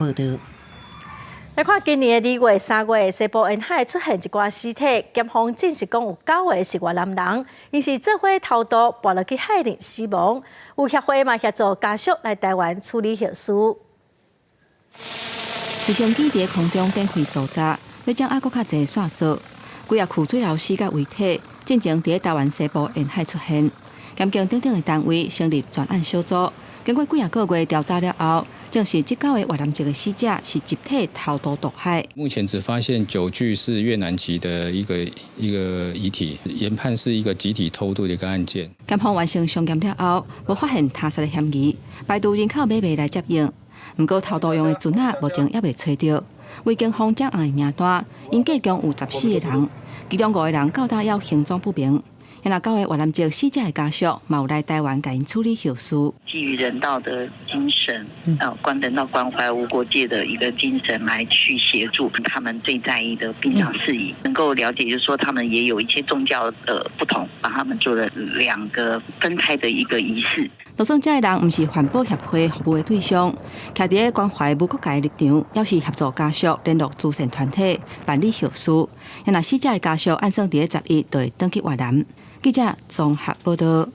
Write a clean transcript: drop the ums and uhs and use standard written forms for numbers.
報道。來看今年的2月、3月，西部沿海出現一寡屍體，檢方證實講有九個是越南人，𪜶是做伙偷渡，跋落去海裡死亡。有協會嘛協助家屬來台灣處理後事。直升機佇空中展開搜查，欲掌握閣較濟線索。幾仔具水流死佮遺體，進前佇台灣西部沿海出現。檢警等等的單位成立專案小組，經過幾仔個月調查了後，證實這九個越南籍的死者是集體偷渡墮海。目前只發現9具是越南籍的一個遺體，研判是一個集體偷渡的一個案件。檢方完成傷檢了後，無發現他殺的嫌疑，排除人口買賣來接應。毋過偷渡用的船仔目前猶未揣著，為警方掌案的名單，𪜶計共有14個人，其中五個人到今猶行蹤不明。若九個越南籍死者的家屬，嘛有來台灣共𪜶處理後事。基於人道的精神，人道關懷無國界的一個精神來去協助他們最在意的殯葬事宜，能夠了解，就是說他們也有一些宗教的不同，幫他們做了兩個分開的一個儀式。就算這个人毋是環保協會服務的對象，徛佇咧關懷無國界的立場，猶是協助家屬聯絡慈善團體辦理後事。若死者的家屬按算佇咧11就會轉去越南。記者綜合報道。